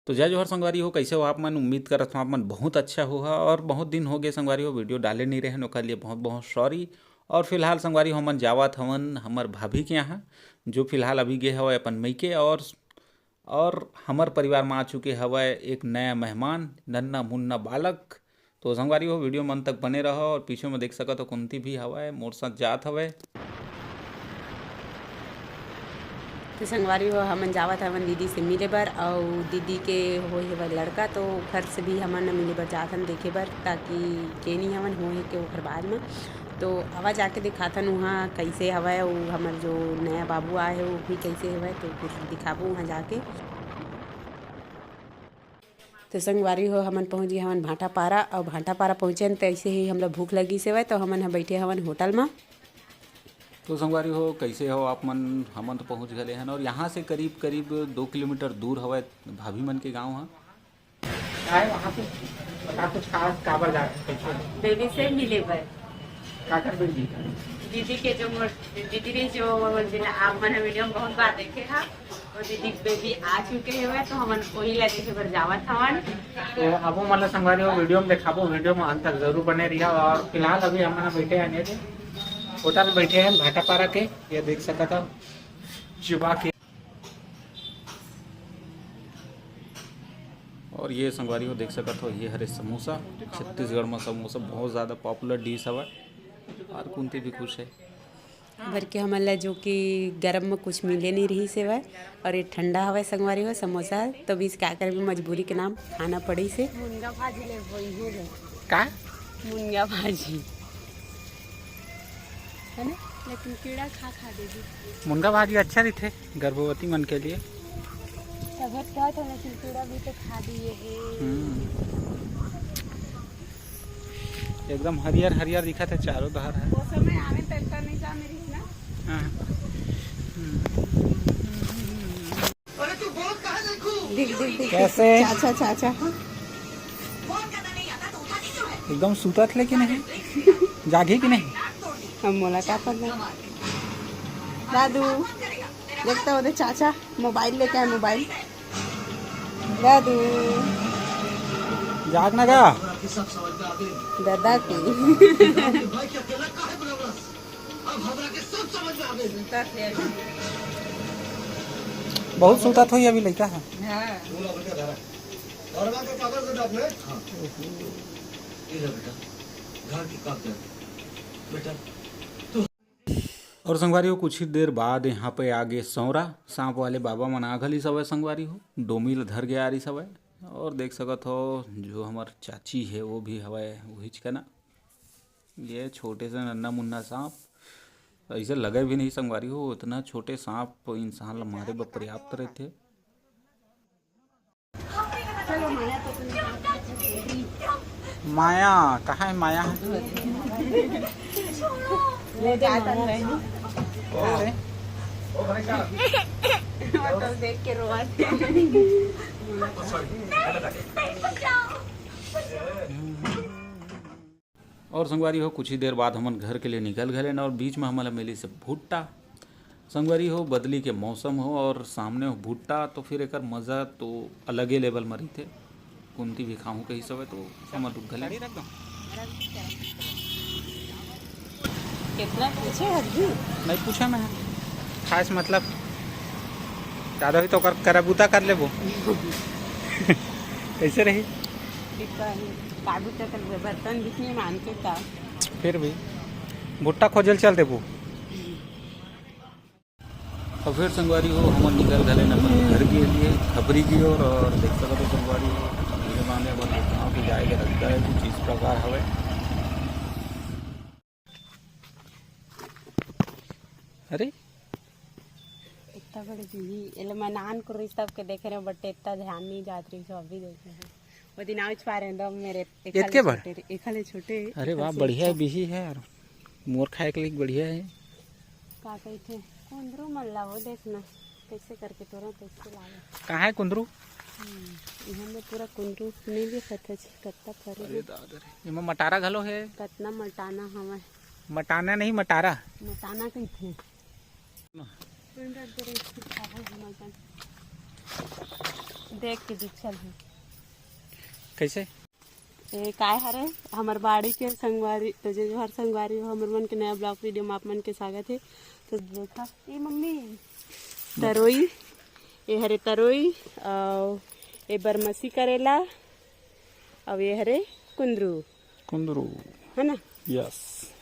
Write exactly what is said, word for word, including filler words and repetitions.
तो जय जोहार संगवारी हो, कैसे हो आप मन? उम्मीद करत हो आप मन बहुत अच्छा होहा। और बहुत दिन हो गए संगवारी हो, वीडियो डाले नहीं रहे, ओकर लिए बहुत बहुत सॉरी। और फिलहाल संगवारी हो, हमन जावत हवन हमर भाभी के यहाँ, जो फिलहाल अभी गे हवय अपन मइके। और और हमर परिवार में आ चुके हवय एक नया मेहमान, नन्ना मुन्ना बालक। तो संगवारी हो, वीडियो में अंत तक बने रहो। और पीछे में देख सकत हो, कुंती भी हवय, मोर साथ जात हवय। तो संगवारी हो, हमन जावत हवन दीदी से मिले बर, अउ दीदी के होए हवय लड़का, तो ओखर से भी हमन मिले बर जात हन देखे बर, ताकि जेनी हमन होए के ओखर बाद में। तो आवा जाके दिखाथन उहाँ कैसे हवय, अउ हमर जो नया बाबू आए हे, वो भी कैसे हवय, तो फिर दिखाबो उहाँ जाके। तो संगवारी हो, हमन पहुँच गए हवन भाटापारा, अउ भाटापारा पहुँचन, तैसे ही हमला भूख लगी से हवय, तो हमन ह बैठे हवन होटल म। तो संगवारी हो, कैसे हो आप मन? हमन तो पहुँच गए हन, और यहाँ से करीब करीब दो किलोमीटर दूर हवय भाभी मन के गाँव ह। आए वहाँ पे बता, कुछ खास काबर जा रहे हैं, कैसे? बेबी से मिले बर। का कर बेबी? दीदी के जो मोर, दीदी ने जो जिन आप मन वीडियो में बहुत बार देखे हा, वो दीदी के बेबी आ चुके हवय, तो हमन वही ला देखे बर जावत हवन। तो अब वो मतलब संगवारी हो, वीडियो में दिखाबो, वीडियो में अंत तक जरूर बने रहिया। और फिलहाल अभी हमन बैठे हैं ने होटल में बैठे हैं भाटापारा के, ये देख सकत हो जुबा के। और ये संगवारी हो देख सकत हो, ये हरे समोसा। छत्तीसगढ़ में समोसा बहुत ज़्यादा पॉपुलर डिश हवय। और कुंती भी खुश है। भर के हमन ला जो कि गरम में कुछ मिले नहीं रहिस हवय, और ये ठंडा हवय संगवारी हो समोसा, तो भी क्या करबे, मजबूरी के नाम खाना पड़िस हे। मुनगा भाजी ले वही है। का? मुनगा भाजी है ना, लेकिन कीड़ा खा खा देगी। मुनगा भाजी अच्छा रहिथे गर्भवती मन के लिए। तबियत कहत है, लेकिन कीड़ा भी तो खा दिए है। हम्म। एकदम हरियर हरियर दिखत है चारों धार है। वो समय आने तक का नहीं जा मेरी ना। हाँ। हम्म। दिख, दिख, दिख। कैसे? चाचा, चाचा। एकदम सुतत ले कि नहीं? जागे कि नहीं? हम मोला का पता। दादू, देखता हो दे चाचा, मोबाइल लेके आए, मोबाइल। दादू। जाग ना गा। दादा की। बहुत सुतत होई अभी लइका ह। हाँ। और संगवारी हो, कुछ ही देर बाद यहाँ पे आ गे सौरा। सांप वाले बाबा मन आ घलिस हवय संगवारी हो, डोमी ल धर के आ रिस हवय। और देख सकत हो, जो हमर चाची है, वो भी हवय उहीच कना। ये छोटे से नन्ना मुन्ना सांप, ऐसे लगे भी नहीं संगवारी हो, इतना छोटे सांप इंसान ला मारे बर पर्याप्त रहिथे। माया, कहाँ है माया? वो तो देख के रोवा थे। और संगवारी हो, कुछ ही देर बाद हमन घर के लिए निकल घलेन और बीच में हमन ला मिलिस भुट्टा। संगवारी हो, बदली के मौसम हो और सामने हो भुट्टा, तो फिर एकर मजा तो अलगे लेवल में रहिथे। कुंती भी खाहूं कहिस हवय तो हमन रुक घलेन। कितना पूछे हर जी? नहीं पूछा मैं, खास मतलब ज्यादा होई तो ओकर करा बूता कर लेबो। कैसे रही? ठीक है। काबू तक बर्तन दिखने मान के का। फिर भी भुट्टा खोजल चल देबो। और फिर संगवारी हो, हमन निकल घलेन अपन घर के लिए खपरी की ओर। और देख सकत हो संगवारी हो, धीरे बांधे अपन गाँव के जाए के रस्ता है, कुछ इस प्रकार हवे। अरे इतना बड़े बिही, एले मैं नान को रही तब के देखे रहे, but इतना ध्यान नहीं जात रही, सो अभी देखे हैं। वो दिन आज पा रहे हैं, दम मेरे एखले इतके बड़? छोटे रहे, एखले छोटे। अरे वाह, सबसे बढ़िया अच्छा। बिही है यार, मोर खाए के लिए बढ़िया है। का कहिथे, कुंदरू मन ला वो देखना, कैसे करके तोरा कैसे लावे। कहाँ है कुंदरू? हम्म, यहाँ में पूरा कुंदरू नहीं दिखत है, कत्ता फरे अरे हैं। दादा रे, एमा मटारा घलो है। कतना मटाना हवे। मटाना नहीं, मटारा। मटाना कहिथे। ना। कुंदरू तेरे इसकी खावा घुमाई कन। देख के बिछल हे। कैसे? ए, काय हरे हमर बाड़ी के संगवारी, तो जे हर संगवारी हो, हमर मन के नया ब्लॉग वीडियो में आप मन के स्वागत है। तो देखा, ए मम्मी, तरोई, ए हरे तरोई, और ए बरमसी करेला, और ये हरे कुंदरू, कुंदरू। है ना? यस।